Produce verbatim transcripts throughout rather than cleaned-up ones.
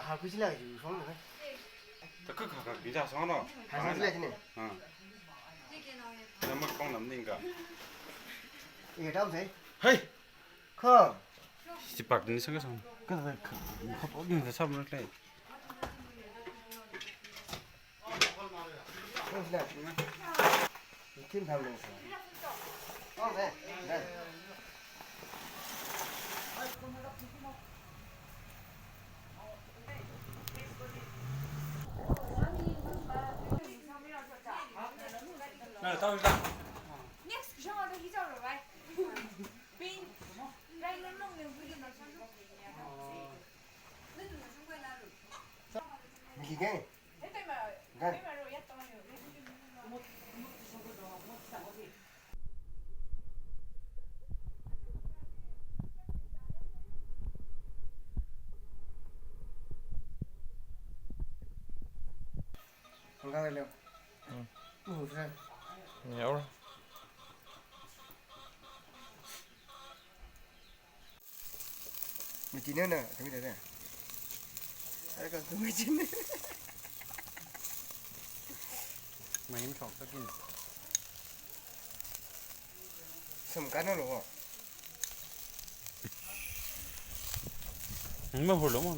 Khar khuisila ju shong na. Ta ka ka ka bija shong no. Khar khuisila jine. Ha. Nama pang nam ning ka. Ina tam sai. Hey. Kha. Sipak ni sanga sang. Ka ka ka. Khop ni sa sam le. Next, Machine na, kami tada. Ai ka machine. Main thok sakin. Sum kana lo. Ni ma holo mo.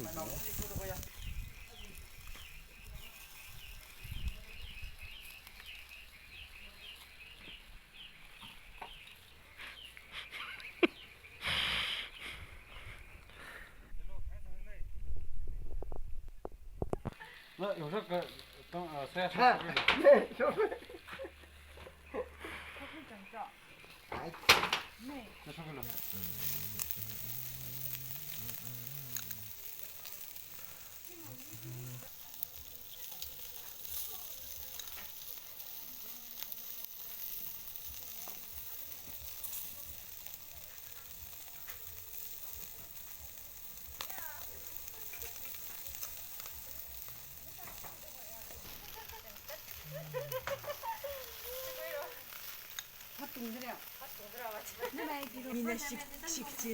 Mina shik, shik chi.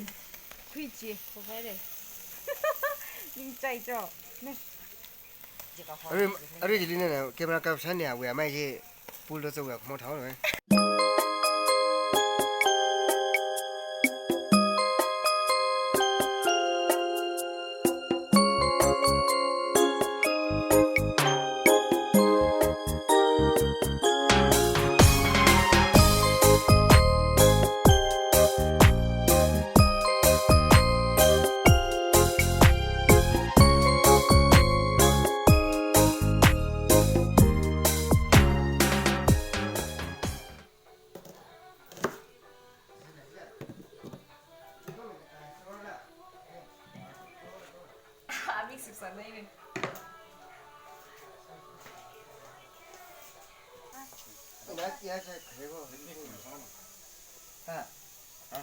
Khui chi. Ko hai re. Ning chai cho. Ne. Arui, arui chili nana camera kapshan ya, wui amai chi pool lo chawa khumo thao lo, eh. Ami suksa na ini. Ha? Ha?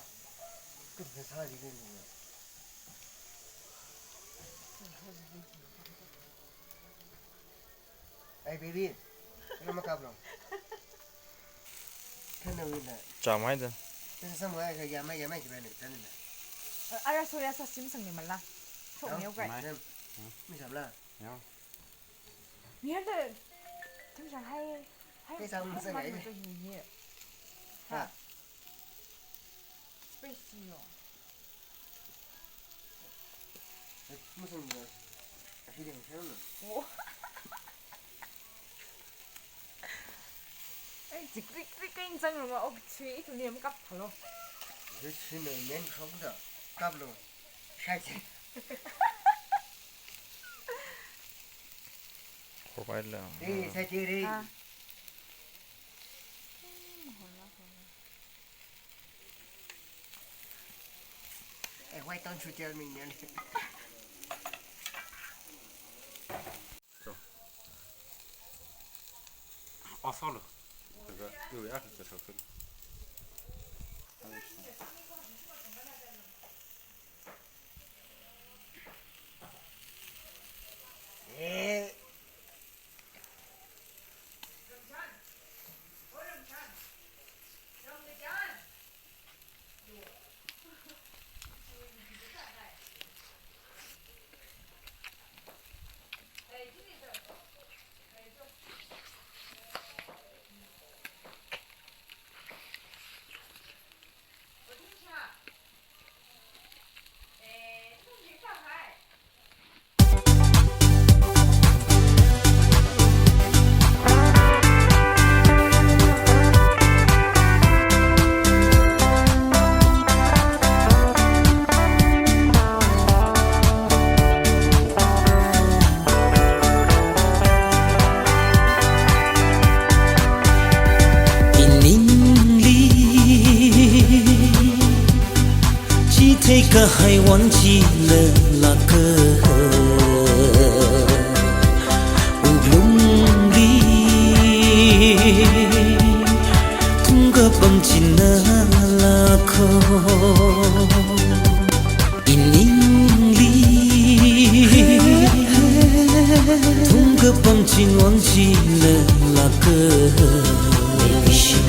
Ai, baby, ina makaplo. Khana wina. Cham haida. Ina samwhite ka yamai, yamai ki bani khana na. Ara soya sauce chi masangni mala. Sok neo kai. Mai. Sem. Mi samla. Neo. Ni hada. Thim sang hai. Hai. Hai sang masang hai. Hai. Ha. Spicy yo. Musun da. Ahi ding shang na. Wo. Ai, jik rik rik kain chang lo ma, ok, chi, itu ni am kap thalo. Ye chi ne men shok da. Kap lo. Shai chi. Khorpai la. Eh, sai chi re. Ha. Eh, why don't you tell me, Nyan? So. Oh, solo. Kaga, yui, ah, kaga, so, so. Eh. China lāka wuklungli, thungkapam china lāka iningli, thungkapam chingwang china lāka. Leishi,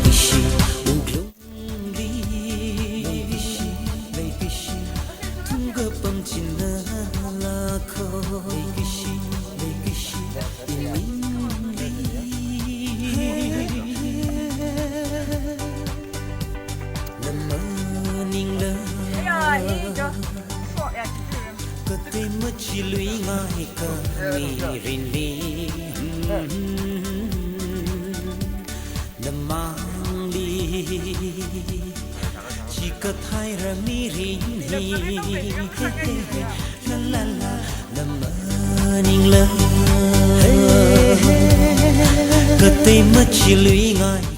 leishi, wuklung Katei machiluingai kamirinli, namangli chikathai ra mirin hi. La la la, namaningla. Katei machiluingai